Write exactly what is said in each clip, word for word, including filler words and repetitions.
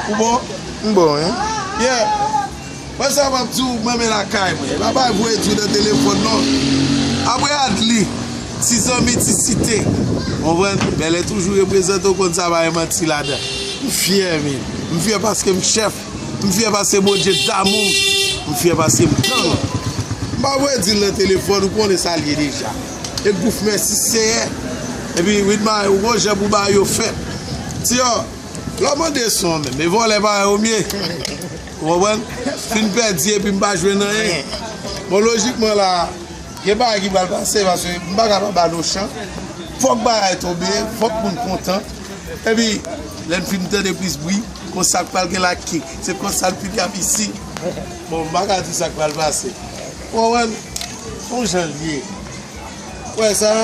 Ou bon? M bon, wi. Yeah. Mwen sa m ap di w, mwen men lakay mwen. E pa bay voye di w nan telefòn, non. Apre Adli, ti zanmi, ti site. Konprann? Bèlè toujou reprezante, w konn sa pa gen manti ladan. M fyè, men. M fyè paske m chèf. M fyè paske Bondye damou m. M fyè paske m gang. M pa voye di l nan telefòn, ou konnen sa l ye deja. E bouf, mèsi Seyè. Epi, Widma, ou gon jan pou bagay yo fèt. Ti yo, lè w mande son menm, e vòlè pa wè omye. Ou konprann? Fin pèdi epi m pa jwenn anyen. Bon, lojikman la, gen bagay ki pral pase, paske m pa ka pa ba nou chan. Fòk bagay tonbe, fòk moun kontan. Epi, lè n fin tande plis bri, konsa k pral gen la ki, se konsa l fin ap isi. Bon, m pa ka di sa k pral pase. Ou konprann? Se yon jan l ye. Ou wè sa?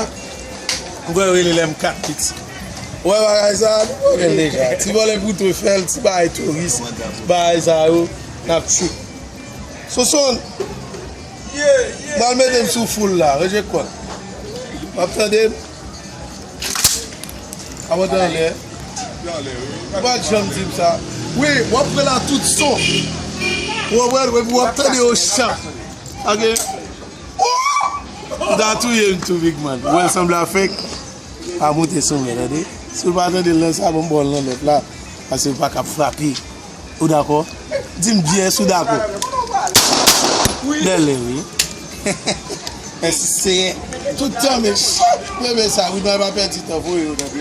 Ou wè rele lè m kat piti. Ou wè bagay sa? Nou konnen l deja. Ti vòlè pou tou fè l, ti bagay touris. Bagay sa yo, n ap tchout. Sonson, m al mete m sou foul la, ranje kò l. W ap tande m? Avan anlè. Ou pa t janm di m sa. Wi, w ap pran la tout son. Ou konprann? Epi w ap tande yo chan. Ok. Ou ta touye m tou, big man. Ou wè l sanble a fake. Pa monte sou mwen, tande. Si w pa tande l nan sa, ban m ba w l nan lòt la. Paske w pa ka frape. Ou dakò? Di m byen si w dakò. Bèlè, wi. Mèsi, Seyè. Tout tan, men, mwen men sa, wi, nan pa pèdi tan, voye yo, tande.